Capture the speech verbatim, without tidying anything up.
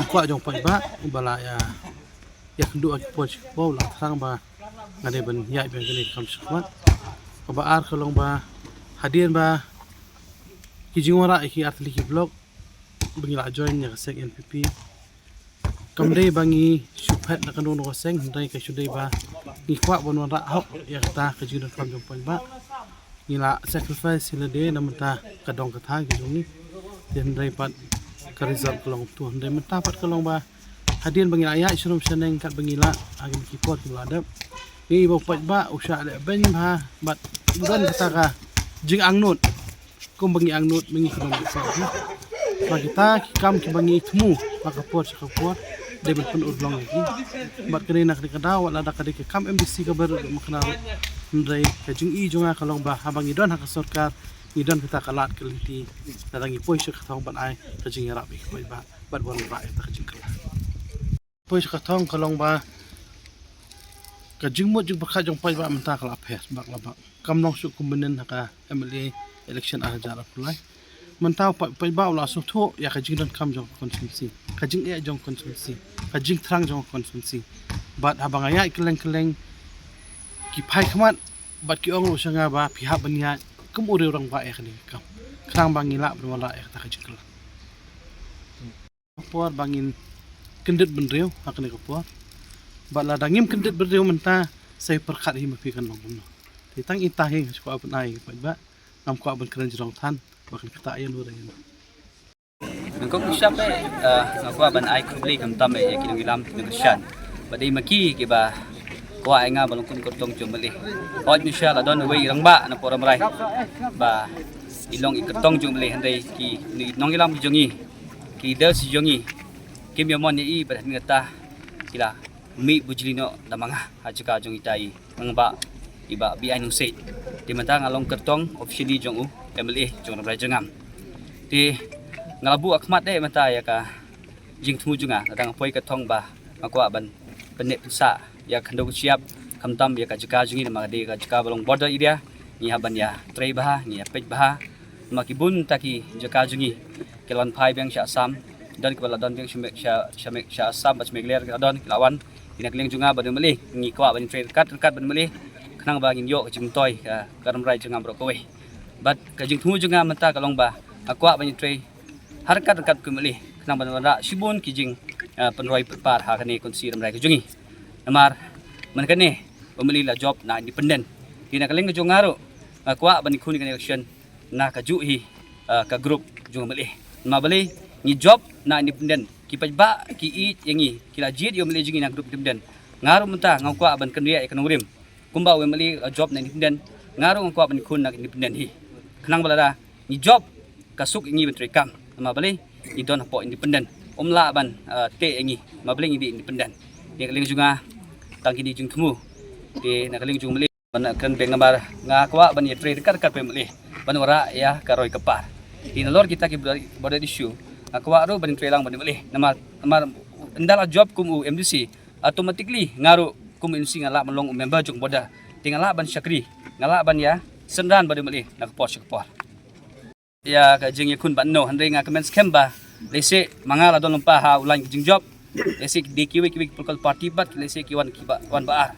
Kwah jong paidbah ba la ïa, ïa kynduh ïa ki por sha ki por la thrang ba nga dei ban ïa biang kane ka kam shakhmat. Kaba ar ka long ba hadien ba ki jingwanrah ïa ki artylli ki block ba ngi la join ïa ka seng N P P. Kam dei ba ngi shu phet na ka nong nong ka seng, hynrei ka shu dei ba ngi kwah ban wanrah hok ïa kata ka jingdonkam jong paidbah. Ngi la sacrifice hi lade na mynta ka dong ka thaiñ ka jong ngi. Te hynrei pat ka result ka long tu, hynrei mynta pat ka long ba hadien ba ngi la ïaid sha rum sha neng kat ba ngi la ha ki por ki la dep, ngi ba u paidbah u shah leh beiñ bha bad don kata ka jingangnud. Kumba ngi angnud mynta ki nong ki sah ki. Ba kita ki kam kiba ngi thmu ha ka por sha ka por dei ban pynurlong ïa ki. Bad kane na kane ka daw wat lada ka dei ka kam M D C kaba ruh ma kane ruh, hynrei ka jingïohi jong nga ka long ba haba ngi don ha ka sorkar ngi don kata ka lad ka lynti, lada ngi poi sha ka thong ban ai ka jingïarap ïa ki paidbah bad ban wanrah ïa kata ka jingkylla. Poi sha ka thong ka long ba ka jingmut jingpyrkhat jong paidbah mynta ka la pher bak la bak. Kam long shuh kum mynnin ha ka M L A election ar hajar arphew lai. Mynta u paid, paidbah u la sngewthuh ïa ka jingdonkam jong ka constituency, ka jingeh jong ka constituency, ka jingthrang jong ka constituency. Bad haba nga ïaid kylleng kylleng ki phai khmat bad ki ong ruh sha nga ba phi hap ban ïaid kum u riew rangbah ïa kane ka kam, khnang ba ngin lah ban wanrah ïa kata ka jingkylla. Por ba ngin kyndit bynriew ha kane ka por. Bad lada ngim kyndit bynriew mynta, sa pyrkhat hi ma phi kan long kumno. Te tang ita hi nga shu kwah ban ai paidbah, ngam kwah ban kren jrong than ba kan kata ïa nur ïa. Nangkop u shap eh, eh, nga kwah ban ai khublei khamtam eh ïa ki nongïalam ki nongkyrshan. Ba dei ma ki kiba kwah ïa nga ba long kum kyrtong jong u M L A. Hooid, nusha la don uwei u rangbah na Pyrthei ba i long i kyrtong jong u M L A, hynrei ki nongïalam ki jong ngi, ki leaders jong ngi, kim ïa mon ïa i, bad hadien kata ki la mih bujli noh da ma nga ha jaka jong ita i rangbah i Bah B I Nongsiej. Te mynta nga long kyrtong officially jong u M L A jong Rambrai Jyrngam. Te nga la buh ha khmat eh mynta ïa ka jingthmu jong nga, lada nga poi ka thong ba nga kwah ban pynneh pynsah ïa ka khyndew ka shyiap khamtam ïa ka jaka jong ngi, namar ka dei ka jaka ba long border area. Ngi hap ban ïa trei bha, ngi ïa peit bha. Namar ki bun ta ki jaka jong ngi ki la wan phai biang sha Assam, don kiba la don biang sha Me-, sha, sha Me-, sha Assam bad sha Meghalaya ki la don, ki la wan. Te na ka liang jong nga bad u M L A ngi kwah ban trei ryngkat ryngkat bad u M L A khnang ba ngin ïoh ka jingmyntoi ka, ka Rambrai Jyrngam baroh kawei. Bad ka jingthmu jong nga mynta ka long ba nga kwah ban trei ha ryngkat ryngkat bad u M L A khnang ban wanrah shibun ki jing, eh, pynroi pynpar ha kane ka constituency Rambrai ka jong ngi. Namar mynta kane u M L A la jop na independent. Te na ka liang ka jong nga ruh nga kwah ban ïakhun ïa kane ka election na kajuh hi, eh, ka group jong u M L A. Namar balei ngi jop na independent? Ki paidbah ki ïeit ïa ngi, ki la jied ïa u M L A jong ngi na group independent. Nga ruh mynta nga kwah ban kynriah ïa ka nongrim. Kumba u M L A la jop na independent, nga ruh nga kwah ban ïakhun na independent hi. Khnang ba lada ngi jop, ka suk ïa ngi ban trei kam. Namar balei? Ngi don hapoh independent. Um lah ban, eh, teh ïa ngi. Namar balei ngi dei independent? Ïa ka liang jong nga tang kine jingthmu. Te na ka liang jong u M L A ban kren biang, namar nga kwah ban ïa trei ryngkat ryngkat bad u M L A ban wanrah ïa ka roi ka par. Te nalor kita ki border, border issue nga kwah ruh ban trei lang bad u M L A. Namar, namar ynda la jop kum u M D C, automatically nga ruh kum u M D C nga lah ban long u member jong border. Te nga lah ban shakri, nga lah ban ïa synran bad u M L A na ka por sha ka por. Ïa ka jingïakhun bad no, hynrei nga kmen skhem ba lehse ma nga la don lypa ha u lain ka jingjop, lehse ki dei kiwei kiwei ki political party bad lehse ki wan kiba, wan ba ar.